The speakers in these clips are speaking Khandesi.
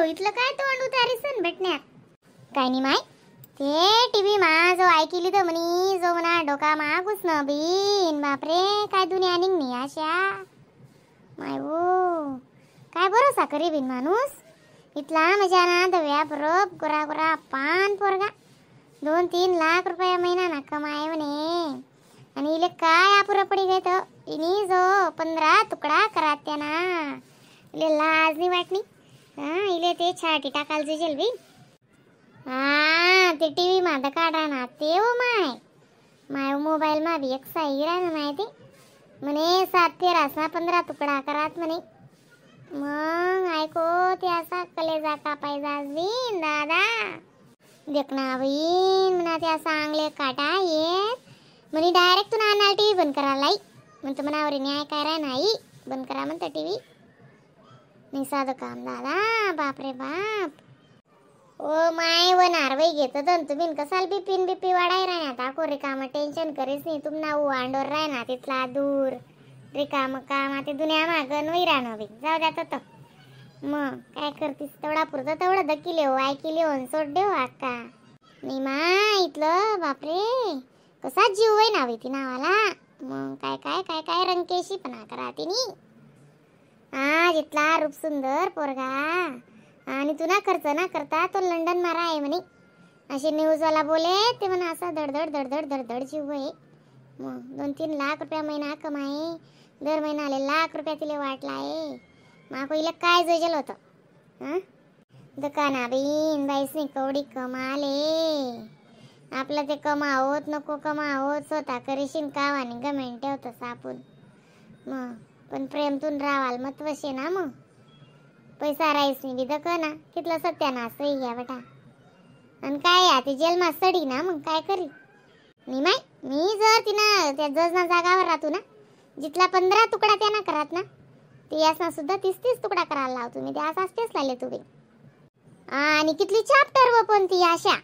इथलं काय तोंड उतारीसन भेटण्यात काय नाही माय. ते टीव्ही मा जो ऐकिली तर म्हणी जो म्हणा डोका मा घुसणं बीन. बापरे काय दुनिया निघणी अशा माय वो काय भरोसा करी बिन माणूस. इथला मजा ना दव्या बरोब गोरा गोरा पान पोरगा 2-3 लाख रुपया महिना ना कमाय म्हणे. आणि इले काय अपुरा पडी गय तर इनी जो 15 तुकडा करात्या ना इले लाज नाही वाटणी. हा इले ते छाटी टाकाल जेल बी. हा ते टीव्ही मा काढा ना ते हो my my mobile मा बी एक साई राहणार नाही ते म्हणे 7 फेरास ना 15 तुकडा करात म्हणे. मग ऐको ते असा कलेजा कापायचा बीन दादा देखना बीन म्हणा त्या सांगले काटा येत म्हणे डायरेक्ट तू नाना टीव्ही बंद करा लाई म्हणतो मनावर न्याय काय राय नाही बंद करा म्हणतं टीव्ही नाही साधं काम दादा. बापरे बाप ओ my वनार वै घेत तर तुम्ही कसाल बिपिन बिपी वाढाय राहणार आता रिकाम टेन्शन करीस नाही तुमना अंडोर राहणार तिथला दूर रिकाम काम ते दुनिया मागं वै राहणं बी जाऊ द्या तर मग काय करतीस तेवढा पुरतं तेवढं दकिले हो ऐकिले हो सोड देऊ अक्का नाही मा इथलं. बापरे कसा जीव वय नावे ती नावाला मग काय काय काय काय रंकेशी पणा करा तिनी. हा जितला रूप सुंदर पोरगा आणि तू ना खर्च ना करता तो लंडन मारा आहे म्हणे असे न्यूजवाला बोले ते म्हणा असा धडधड धडधड धडधड जीव आहे. मग 2-3 लाख रुपया महिना कमाई दर महिनाले लाख रुपया तिले वाटला आहे. माको इला काय जोजेल होतं हां दुकाना बीन बाईसनी कवडी कमाले आपलं ते कमावत नको कमावत स्वतः करीशीन कावानी गमेंट ठेवतं सापून. मग पण प्रेमतून रावाल महत्वशे ना मग पैसा राईस नाही बी दक ना कितला सत्यानाश होई घ्या बेटा. आणि काय आता जेलमा सडी ना मग काय करी मी माय मी जर तिनं त्या जजना जागावर राहतो ना जिथला 15 तुकडा त्यांना करात ना ते यासना सुद्धा 30-30 तुकडा करायला लावतो मी ते असाच फेसला ले तुम्ही. आणि कितली चाप्टर व पण ती आशा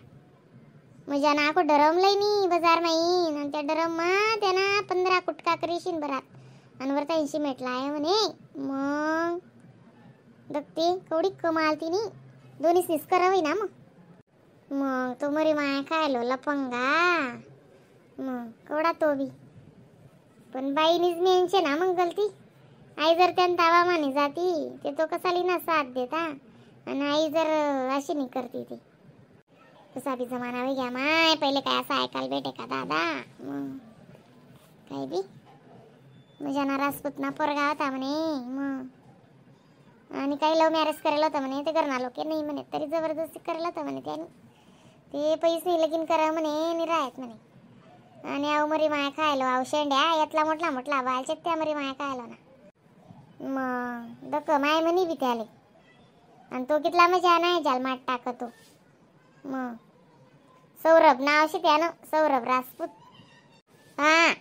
म्हणजे ना आखो डरम लई नी बाजार माईन आणि त्या डरम मा त्यांना 15 कुटका करीशीन बरात आणि वरता 80 मेटला आहे म्हणे. मग दगते कवडी कमाल तिनी दोन्ही सीस करावी ना मग. मग तो मरी माया खायलो लपंगा मग कवडा तो बी पण बाईनीच मेनशे ना मग गलती. आई जर त्यानं तावा माने जाती ते तो कसाली ना साथ देता आणि आई जर अशी नाही करती ती तसा बी जमाना वे घ्या माय पहिले काय असं ऐकायला भेटे का दादा. मग काय बी म्हणजे ना राजपूत ना पोरगा होता म्हणे मग आणि काही लव्ह मॅरेज करायला होतं म्हणे ते करणार लोक नाही म्हणे तरी जबरदस्ती करायला होतं म्हणे त्याने ते पैसे लगीन करा म्हणे आणि राहत म्हणे. आणि अहो मरी माया खायलो अहो शेंड्या यातला मोठला मोठला बालच्या त्या मरी माया खायलो ना मग दक माय म्हणी बी त्याले आणि तो कितला मजा नाही जाल माट टाकतो. मग सौरभ नाव शे त्यानं सौरभ राजपूत हा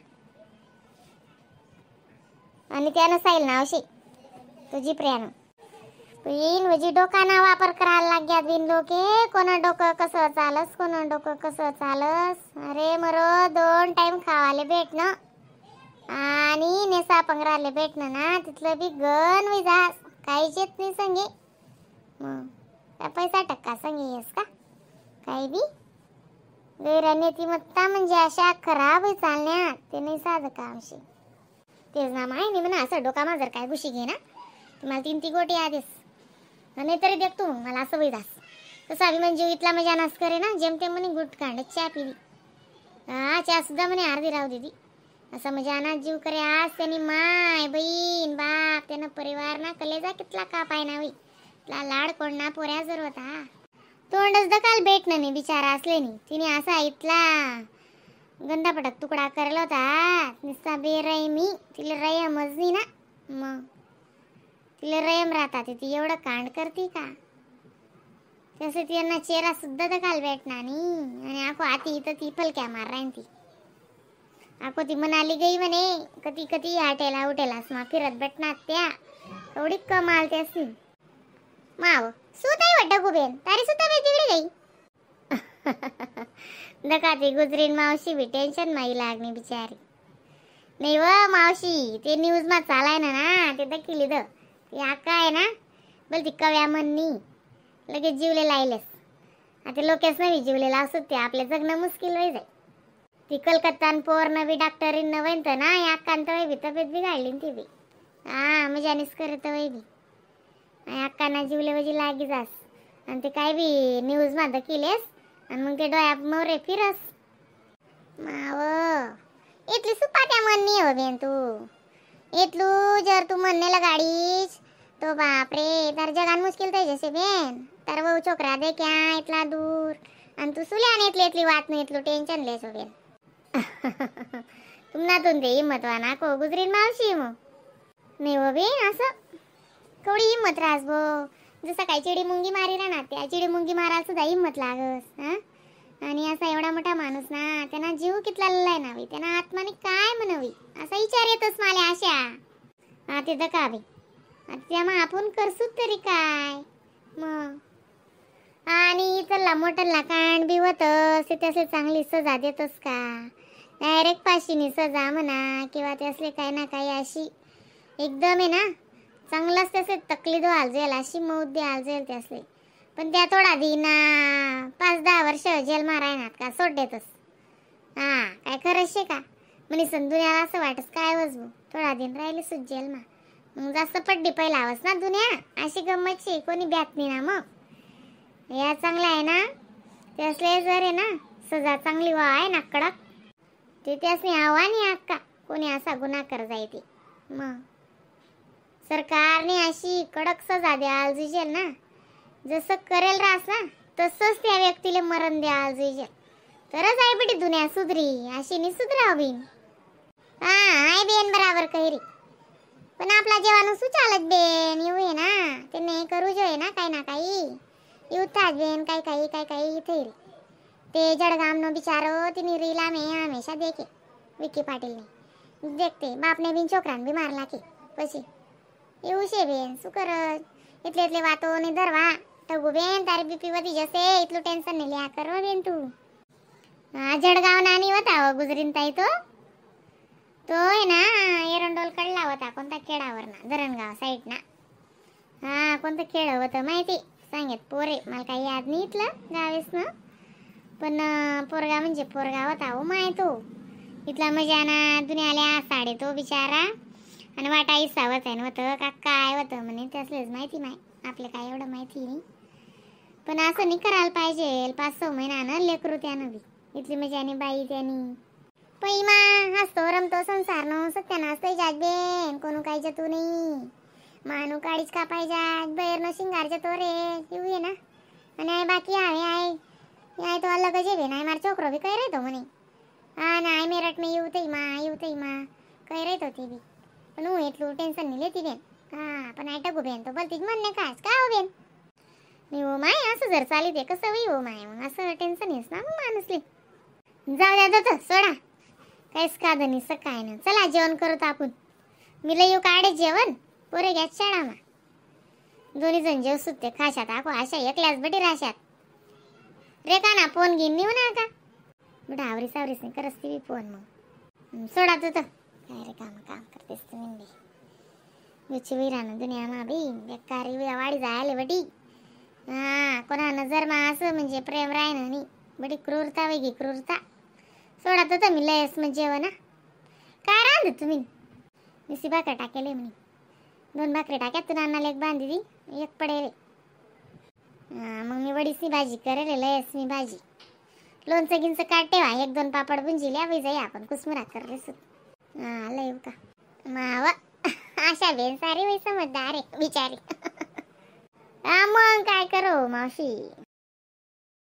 आणि त्यानं साईल नाव शे तुझी प्रियानं बिन म्हणजे डोकाना वापर करायला लाग्या बिन लोके कोणा डोकं कसं चालस कोणा डोकं कसं चालस. अरे मरो 2 टाइम खावाले भेटणं आणि नेसा पंगराले भेटणं ना तिथलं बी गण विजास काहीच येत नाही संगे. मग त्या पैसा टक्का संगे येस का काही बी गैरानेती मत्ता म्हणजे अशा खराब चालण्यात ते नाही साधं कामशी तेच ना माय नाही म्हणा असं डोकामा जर काय घुशी घे ना तुम्हाला 3 गोटी आधीच नाही तरी देख तू मला असं वैदास तसं अभिमन इथला मजा नास करे ना जेमतेम म्हणे गुट कांड चहा पिली हा चहा सुद्धा म्हणे अर्धी राहू दिदी असं मजा ना जीव करे. आज त्यांनी माय बहीण बाप त्यानं परिवार ना कलेजा कितला कापाय ना इतला लाड कोण ना पोऱ्या जर होता तोंडच दकाल भेटणं नाही बिचारा असले नाही तिने असा इथला गंदापटक तुकडा करला होता नुसता बेरहिमी तिला रयमच नाही ना मग तिला रयम राहतात ती एवढं कांड करते का तसं त्यांना चेहरा सुद्धा दकाल भेटणार नाही. आणि आखो आती इथं ती फलक्या मार राहीन ती आखो ती म्हणाली गई म्हणे कधी कधी हाटेला उटेलास मा फिरत भेटणार त्या एवढी कमाल त्यासनी माव सुताई वाटत गुबेन तारी सुद्धा बे तिकडे गई नका ती गुजरीन मावशी बी टेन्शन माई लागणी बिचारी. नाही व मावशी ते न्यूज मा चालाय ना ना ते दखिली the ती आका आहे ना बोल ती कव्या म्हणनी लगेच जीवले लायलेस. आता लोकेच नवी जीवले लावसत ते आपले जगणं मुश्किल होई जाई. ती कलकत्ता पोर नवी डॉक्टरीन नवीन तर ना अक्कांत वय बी तब्येत बिघाडली ती बी. हा मजानीच करत वय बी अक्कांना जीवले वजी लागी जास आणि ते काय बी न्यूज मध्ये केलेस आणि मग ते डोळ्या मोरे फिरस. माव इथली सुपात्या म्हणणी हो बेन तू इथलू जर तू म्हणणे गाडीच तो बापरे तर जगान मुश्किल ते जसे बेन. तर भाऊ छोकरा दे क्या इतला दूर आणि तू सुल्याने इथली इथली वात नाही इथलू टेन्शन लेसो बेन. तुमना तुम ते हिम्मत वा ना को गुजरीन मावशी मग नाही हो बेन. असं केवढी हिम्मत रास भो जसं काही चिडी मुंगी मारी ना त्या चिडी मुंगी मारायला सुद्धा हिम्मत लागस. हा आणि असा एवढा मोठा माणूस ना त्यांना जीव कितला ललाय नावी त्यांना आत्माने काय म्हणावी असा विचार येतच मला अशा. हा ते का बी आता त्या मग आपण करसूत तरी काय मग. आणि चला मोठला कांड बी होतस ते त्यासले चांगली सजा देतस का डायरेक्ट फाशीनी सजा म्हणा किंवा त्यासले काही ना काही अशी एकदम आहे ना चांगलाच त्यासले तकलीफ व्हायला जाईल अशी मौत द्यायला जाईल त्यासले. पण त्या थोडा दिना 5-10 वर्ष जेल मारायनात का सोड देतस. हा काय खरंच शे का म्हणे दुनियाला असं वाटस काय वजबू थोडा दिन राहिले सुट जेल मा मग जास्त पड्डी पहिला आवाज ना दुनिया अशी गंमतची कोणी ब्यात नाही ना मग. या चांगला आहे ना त्यासले जर आहे ना सजा चांगली वा आहे ना कडक ते त्यासनी हवा नाही अक्का कोणी असा गुन्हा कर जाय ते मग सरकारने अशी कडक सजा द्यायला जुजेल ना जसं करेल रास ना तसंच त्या व्यक्तीला मरण द्यायला जुजेल तरच आहे बेटी दुनिया सुधरी अशी नाही सुधराव बिन. हा आहे बेन बराबर कैरी पण आपला जेवण सुचालत बेन येऊ आहे ना ते नाही करू जो आहे ना काही ना काही येऊताच बेन काही काही काही काही इथे ते जळगावनो बिचारो तिने रीला में हमेशा देखे विकी पाटीलने देखते बापने बिन छोकरान बी मारला की पशी येऊ शे बेन सु करत इथले इथले वातो ने धरवा टगू बेन तारी बीपी वधी जसे इतलू टेन्शन नाही लिया करो बेन तू. हा जळगाव नानी होता गुजरीन ताई तो तो आहे ना एरंडोल कडला होता कोणता खेळावर ना धरणगाव साईड ना. हा कोणतं खेळ होतं माहिती सांगत पोरे मला काही याद नाही इथलं गावेस ना पण पोरगा म्हणजे पोरगा होता हो माय तो इथला मजा ना दुनियाला साडे तो बिचारा आणि वाटा हिस्सा होत आहे होतं का काय होतं म्हणे त्यासलेच माहिती माय आपलं काय एवढं माहिती नाही. पण असं नाही करायला पाहिजे 5-6 महिना ना लेकरू त्यानं बी इथली मजा आणि बाई त्यानी पैमा हसतो रमतो संसार नो सत्यानाश जात बेन कोणू काही जतू नाही मानू काळीच का पाहिजात बैर नो शिंगार जतो रे येऊ ये ना. आणि आई बाकी आहे आहे आई तो अलग जे बेन आई मार छोकरो बी काही राहतो म्हणे. हा ना मेरठ में येऊ तई मा येऊ तई मा काही राहतो ती बी पण हूँ इतलू टेन्शन नाही लेती बेन. हा पण आई टगू बेन तो बोलतीच म्हणणे काच का हो बेन नाही हो माय असं जर चाली ते कसं होई हो माय मग असं टेन्शन येस ना मग माणूसले. जाऊ द्या जातो सोडा काहीच का नाही सकाळ ना चला जेवण करत आपण मी लई येऊ काढे जेवण पोरे घ्या शाळा मा दोन्ही जण जेव सुटते खाशात आको अशा एकल्याच बटी राशात रे का ना फोन घेऊन नेऊ ना का बेटा आवरी सावरीच नाही करस ती फोन मग सोडा तू तर काय रे काम काम करतेस तुम्ही गुच्ची विरान दुनिया मा बी बेकारी वाडी जायले बटी. हा कोणा नजर मा असं म्हणजे प्रेम राय ना नाही बडी क्रूरता वेगळी क्रूरता. सोडा तर मी लयस मग जेवण काय रांध तुम्ही निसी भाकर टाकेले म्हणे 2 भाकरी टाक्या तू नानाला एक बांधी दी एक पडेल. मग मी वडीसनी भाजी करेल लयस मी भाजी लोणचं गिंचं काढ ठेवा 1-2 पापड बुंजिल्या बाई जाई आपण कुसमुरा करले सुट. हा लय का मावा अशा बेन सारी वय समजदार आहे बिचारी. हा मग काय करो मावशी